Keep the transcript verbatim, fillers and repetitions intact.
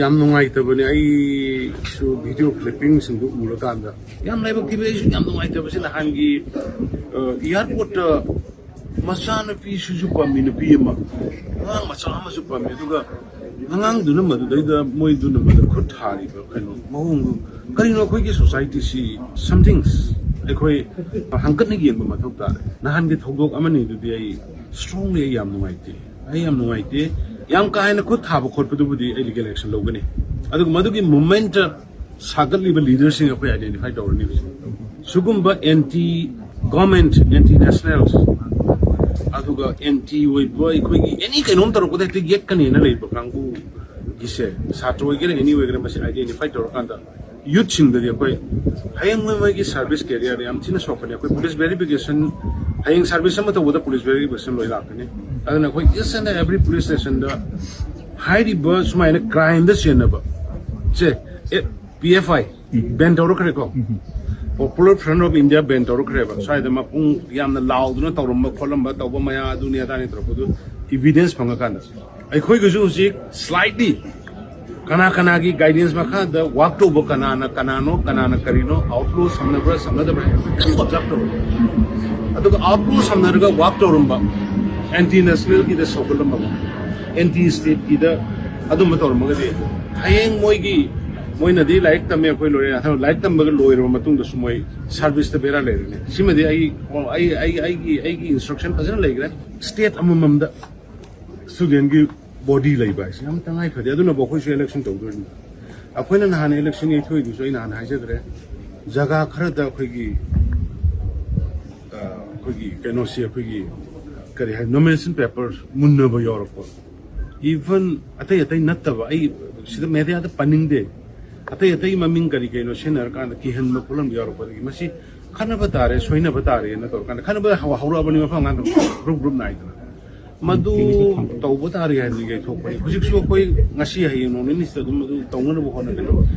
ꯌꯥꯝ ꯅꯨꯡꯉꯥꯏꯇꯕꯅꯦ꯫ ꯑꯩꯁꯨ ꯚꯤꯗꯤꯑꯣ ꯀ꯭ꯂꯤꯞꯄꯤꯡꯁꯤꯡꯗꯨ ꯎꯔꯀꯥꯟꯗ ꯌꯥꯝ ꯂꯥꯏꯕꯛ ꯊꯤꯕ꯫ ꯑꯩꯁꯨ ꯌꯥꯝ ꯅꯨꯡꯉꯥꯏꯇꯕꯁꯤ ꯅꯍꯥꯟꯒꯤ, ꯑ, ꯑꯦꯌꯥꯔꯄꯣꯔꯠꯇ ꯃꯆꯥꯅꯨꯄꯤꯁꯤꯁꯨ ꯄꯝꯃꯤ, ꯅꯨꯄꯤ ꯑꯃ, ꯑꯉꯥꯡ ꯃꯆꯥ ꯑꯃꯁꯨ ꯄꯝꯃꯤ, ꯑꯗꯨꯒ ꯑꯉꯥꯡꯗꯨꯅ ꯃꯗꯨꯗꯩꯗ ꯃꯣꯏꯗꯨꯅ ꯃꯗꯨ ꯈꯨꯠ ꯊꯥꯔꯤꯕ ꯀꯩꯅꯣ ꯃꯑꯣꯡꯗꯨ ꯀꯔꯤꯅꯣ? ꯑꯩꯈꯣꯏꯒꯤ ꯁꯣꯁꯥꯏꯇꯤꯁꯤ something ꯑꯩꯈꯣꯏ ꯍꯪꯀꯠꯅ ꯌꯦꯡꯕ ꯃꯊꯧ ꯇꯥꯔꯦ꯫ ꯅꯍꯥꯟꯒꯤ ꯊꯧꯗꯣꯛ ꯑꯃꯅꯤꯗꯨꯗꯤ ꯑꯩ strongly ꯑꯩ ꯌꯥꯝ ꯅꯨꯡꯉꯥꯏꯇꯦ꯫ ꯑꯩ ꯌꯥꯝ ꯅꯨꯡꯉꯥꯏꯇꯦ꯫ ꯌꯥꯝ ꯀꯥ ꯍꯦꯟꯅ ꯈꯨꯠ ꯊꯥꯕ ꯈꯣꯠꯄꯗꯨꯕꯨꯗꯤ ꯑꯩ legal action ꯂꯧꯒꯅꯤ꯫ ꯑꯗꯨꯒ ꯃꯗꯨꯒꯤ ꯃꯨꯚꯃꯦꯟꯠꯇ ꯁꯥꯒꯠꯂꯤꯕ ꯂꯤꯗꯔꯁꯤꯡ ꯑꯩꯈꯣꯏ identify ꯇꯧꯔꯅꯤ ꯍꯧꯖꯤꯛ꯫ ꯁꯤꯒꯨꯝꯕ anti government, anti nationals, ꯑꯗꯨꯒ anti ꯑꯣꯏꯕ, ꯑꯩꯈꯣꯏꯒꯤ any ꯀꯩꯅꯣꯝ ꯇꯧꯔꯛꯄꯗ ꯍꯦꯛꯇ ꯌꯦꯠꯀꯅꯦꯅ ꯂꯩꯕ ꯀꯥꯡꯕꯨꯒꯤꯁꯦ, ꯁꯥꯇ꯭ꯔ ꯑꯣꯏꯒꯦꯔꯥ any ꯑꯣꯏꯒꯦꯔꯥ, ꯃꯁꯤ identify ꯇꯧꯔꯀꯥꯟꯗ youthꯁꯤꯡꯗꯗꯤ ꯑꯩꯈꯣꯏ ꯍꯌꯦꯡ ꯃꯣꯏ ꯃꯣꯏꯒꯤ service career ꯌꯥꯝ ꯊꯤꯅ ꯁꯣꯛꯀꯅꯤ꯫ ꯑꯩꯈꯣꯏ police verification, ꯍꯌꯦꯡ service ꯑꯃ ꯇꯧꯕꯗ police verification ꯂꯣꯏ ꯂꯥꯛꯀꯅꯤ꯫ ꯑꯗꯨꯅ ꯑꯩꯈꯣꯏ each and every police stationꯗ ꯍꯥꯏꯔꯤꯕ ꯁꯨꯃꯥꯏꯅ crimeꯗ ꯆꯦꯟꯅꯕ ꯁꯦ, ꯑꯦ, P F I ban ꯇꯧꯔꯛꯈ꯭ꯔꯦꯀꯣ꯫ Popular Front of India ban ꯇꯧꯔꯛꯈ꯭ꯔꯦꯕ꯫ ꯁ꯭ꯋꯥꯏꯗ ꯃꯄꯨꯡ ꯌꯥꯝꯅ ꯂꯥꯎꯗꯨꯅ ꯇꯧꯔꯝꯕ ꯈꯣꯠꯂꯝꯕ, ꯇꯧꯕ ꯃꯌꯥ, ꯑꯗꯨꯅꯤ ꯑꯗꯥꯅꯤ ꯇꯧꯔꯛꯄꯗꯨ evidence ꯐꯪꯉꯀꯥꯟꯗ, ꯑꯩꯈꯣꯏꯒꯤꯁꯨ ꯍꯧꯖꯤꯛ slightly ꯀꯅꯥ ꯀꯅꯥꯒꯤ guidance ꯃꯈꯥꯗ work ꯇꯧꯕ, ꯀꯅꯥꯅ ꯀꯅꯥꯅꯣ, ꯀꯅꯥꯅ ꯀꯔꯤꯅꯣ, outlaw ꯁꯝꯅꯕ꯭ꯔꯥ ꯁꯝꯅꯗꯕ꯭ꯔꯥ ꯍꯥꯏꯕꯗꯨ ꯈꯤꯇꯪ observe ꯇꯧꯔꯛꯑꯣ꯫ ꯑꯗꯨꯒ outlaw ꯁꯝꯅꯔꯒ work ꯇꯧꯔꯝꯕ, anti nationalꯒꯤꯗ ꯁꯧꯒꯠꯂꯝꯃꯒ, anti stateꯀꯤꯗ ꯑꯗꯨꯝꯕ ꯇꯧꯔꯝꯃꯒꯗꯤ, ꯍꯌꯦꯡ ꯃꯣꯏꯒꯤ, ꯃꯣꯏꯅꯗꯤ ꯂꯥꯏꯔꯤꯛ ꯇꯝꯃꯦ, ꯑꯩꯈꯣꯏ ꯂꯣꯏꯔꯦ, ꯑꯗꯣ ꯂꯥꯏꯔꯤꯛ ꯇꯝꯕꯒ ꯂꯣꯏꯔꯕ ꯃꯇꯨꯡꯗꯁꯨ ꯃꯣꯏ serviceꯇ ꯕꯦꯔꯥ ꯂꯩꯔꯅꯤ꯫ ꯁꯤꯃꯗꯤ ꯑꯩ, ꯑꯩ, ꯑꯩ, ꯑꯩꯒꯤ, ꯑꯩꯒꯤ instruction ꯐꯖꯅ ꯂꯩꯈ꯭ꯔꯦ꯫ State ꯑꯃꯃꯝꯗ studentꯀꯤ body ꯂꯩꯕ ꯍꯥꯏꯁꯦ ꯌꯥꯝ ꯇꯉꯥꯏ ꯐꯗꯦ꯫ ꯑꯗꯨꯅꯕꯨ ꯑꯩꯈꯣꯏꯁꯨ election ꯇꯧꯗꯣꯔꯤꯅꯤ꯫ ꯑꯩꯈꯣꯏꯅ ꯅꯍꯥꯟ election ꯌꯩꯊꯣꯛꯏꯗꯨꯁꯨ ꯑꯩ ꯅꯍꯥꯟ ꯍꯥꯏꯖꯈ꯭ꯔꯦ, ꯖꯒꯥ ꯈꯔꯗ ꯑꯩꯈꯣꯏꯒꯤ, ꯑ, ꯑꯩꯈꯣꯏꯒꯤ ꯀꯩꯅꯣꯁꯤ, ꯑꯩꯈꯣꯏꯒꯤ ꯀꯔꯤ ꯍꯥꯏ, nomination paper ꯃꯨꯟꯅꯕ ꯌꯥꯎꯔꯛꯄ, even ꯑꯇꯩ ꯑꯇꯩ ꯅꯠꯇꯕ, ꯑꯩ ꯁꯤꯗ mediaꯗ ꯄꯟꯅꯤꯡꯗꯦ, ꯑꯇꯩ ꯑꯇꯩ ꯃꯃꯤꯡ ꯀꯔꯤ ꯀꯩꯅꯣ ꯁꯤꯖꯤꯟꯅꯔꯀꯥꯟꯗ ꯀꯤꯍꯟꯕ ꯈꯣꯠꯍꯟꯕ ꯌꯥꯎꯔꯛꯄꯗꯒꯤ ꯃꯁꯤ ꯈꯠꯅꯕ ꯇꯥꯔꯦ, ꯁꯣꯏꯅꯕ ꯇꯥꯔꯦꯅ ꯇꯧꯔꯀꯥꯟꯗ ꯈꯠꯅꯕ ꯍꯧ-, ꯍꯧꯔꯛꯑꯕꯅꯤ, ꯃꯐꯝ ꯑꯉꯥꯡ group group ꯅꯥꯏꯗꯅ꯫ ꯃꯗꯨ ꯇꯧꯕ ꯇꯥꯔꯦ ꯍꯥꯏꯅ ꯌꯩꯊꯣꯛꯄꯅꯤ꯫ ꯍꯧꯖꯤꯛꯁꯨ ꯑꯩꯈꯣꯏ ꯉꯁꯤ ꯍꯌꯦꯡ ꯅꯣꯡ ꯅꯤꯅꯤꯁꯤꯗ ꯑꯗꯨꯝ ꯑꯗꯨ ꯇꯧꯅꯅꯕ ꯍꯣꯠꯅꯒꯅꯤ꯫